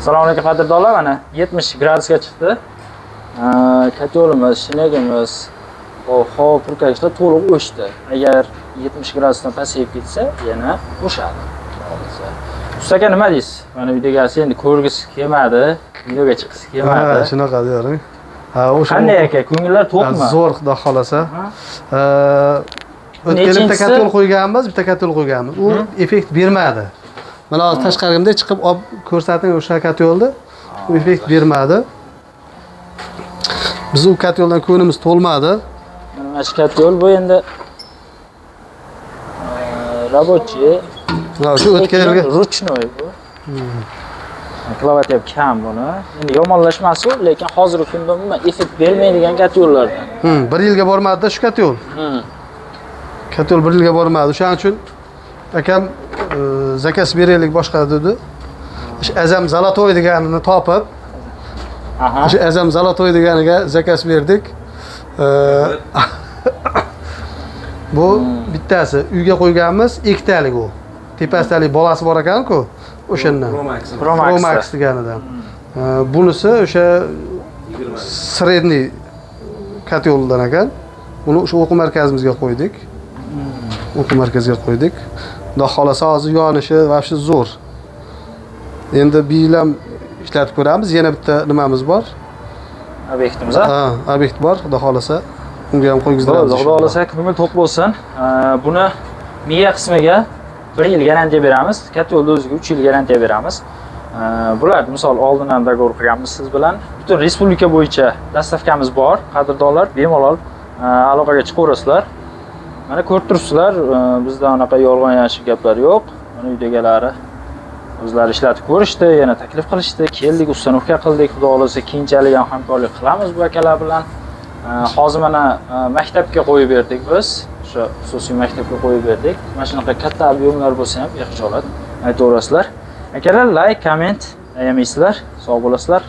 Assalomu alaykum, qadrdonlar. Mana 70 gradusga chiqdi. Котёл imiz, shnegimiz, havo purkagichlar to'liq o'chdi. Agar 70 gradusdan pasayib ketsa, yana o'shadi. Xudo xohlasa. Usta aka, nima deysiz? Mana uyda egasi endi ko'rgisi kelmadi, videoga chiqqisi Ha, kelmadi. Shunaqa diyoring. Ha, o'sha. Qanday aka, ko'ngillar to'qmi? Zo'r, xudo xohlasa. O'tgan yil bitta Nechinchisi? котёл qo'yganmiz, bitta котёл qo'yganmiz. U effekt bermadi. Mana hozir tashqarimda chiqib olib ko'rsating o'sha котёл ni. U effekt bermadi. Biz u котёл dan ko'nglimiz to'lmadi. Mana shu котёл, bu endi рабочий. Mana shu o'tgan yilgi Ручной bu. Киловатт ham kam buni. Endi yomonlashmas u, lekin hozirgi kunda umuman effekt bermaydigan котёл lardan. Bir yilga bormadi shu котёл. Котёл bir yilga bormadi. O'shaning uchun akam заказ beraylik boshqa dedi. O'sha Azam Золотой deganini topib, o'sha Azam Золотой deganiga заказ berdik. Bu bittasi uyga qo'yganmiz, ikkitalik u. Tepasidalik bolasi bor ekan-ku, o'shandan. Pro Max. Pro Max. Pro Max deganidan. Bunisi o'sha средний котёл dan ekan. Buni o'sha o'quv markazimizga qo'ydik. O'quv markaziga qo'ydik. Xudo xohlasa, hozir yonishi вообще zo'r. Endi bu yil ham ishlatib ko'ramiz. Yana bitta nimamiz bor. Obyektimiz, ha? Ha, obyekt bor, xudo xohlasa. Unga ham qo'ygizdiramiz. Bo'ldi, xudo xohlasa, ko'ngil to'q bo'lsin. Buni miya qismiga 1 yil garantiya beramiz. Котёл ni o'ziga 3 yil garantiya beramiz. Bular misol oldin ham договор qilganmiz siz bilan. Butun respublika bo'yicha доставка miz bor. Qadrdonlar, bemalol aloqaga chiqaverasizlar. Mana ko'rib turibsizlar, bizda unaqa yolg'on yashiq gaplar yo'q. Mana uyda egalari o'zlari ishlatib ko'rishdi, yana taklif qilishdi. Keldik, установка qildik. Xudo xohlasa, keyinchalik ham hamkorlik qilamiz bu akalar bilan. Hozir mana maktabga qo'yib berdik biz. O'sha xususiy maktabga qo'yib berdik. Mana shunaqa katta объём lar bo'lsa ham bexijolat aytaverasizlar. Akalar, лайк, коммент ayamaysizlar. Sog' bo'lasizlar.